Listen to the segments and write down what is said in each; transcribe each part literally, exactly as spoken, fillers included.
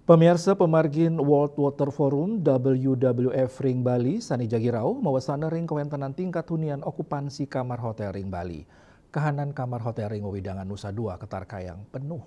Pamiarsa, pamargin World Water Forum, W W F, ring Bali sane jagi rauh mawasana ring kawentenan tingkat hunian okupansi kamar hotel ring Bali. Kahanan kamar hotel ring wewidangan Nusa Dua katarkayang penuh.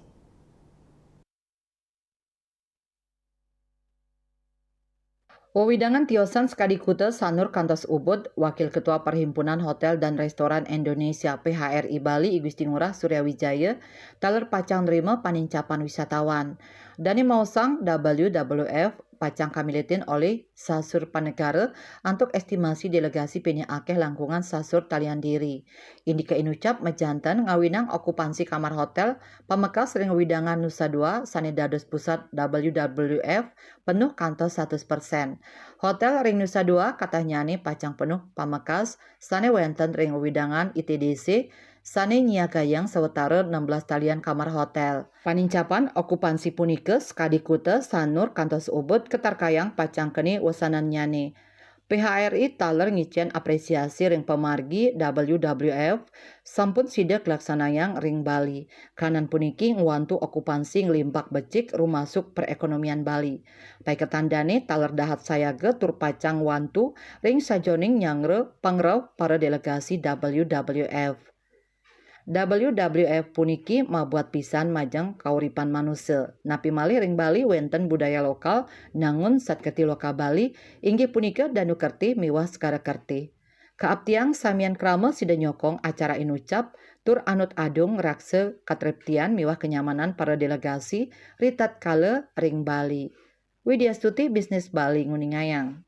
Wewidangan tiosan sakadi kuta sanur kantos ubud, Wakil Ketua Perhimpunan Hotel dan Restoran Indonesia, P H R I, Bali, I Gusti Ngurah Surya Wijaya, taler pacang nrima panincapan wisatawan. Dane maosang, W W F pacang kamilitin olih sasur panegara antuk estimasi delegasi pinih akeh langkungan sasur talian diri. Indike inucap majanten ngawinang okupansi kamar hotel pamekas ring wewidangan Nusa Dua sane dados pusat W W F penuh kantos satus persen. Hotel ring Nusa Dua katahnyane pacang penuh pamekas sane wenten ring wewidangan I T D C sane nyiagayang sawetara enam belas talian kamar hotel. Panincapan okupansi punika sakadi kuta sanur kantos ubud katarkayang pacang keni wesanannyane. P H R I taler ngicen apresiasi ring pamargi W W F sampun sida kalaksanayang ring Bali. Kahanan puniki ngwantu okupansi nglimpah becik rumasuk perekonomian Bali. Paiketan dane taler dahat sayaga tur pacang ngwantu ring sajoning nyangra pangrauh para delegasi W W F. W W F puniki mabuat pisan majeng kauripan manusa. Napi malih ring Bali wenten budaya lokal nangun Sat Kerthi Loka Bali, inggih punika Danu Kerthi miwah Segara Kerthi. Kaaptiang samian krama sida nyokong acara inucap tur anut adung ngraksa katreptian miwah kenyamanan para delegasi ritatkala ring Bali. Widya Stuti, Bisnis Bali, nguningayang.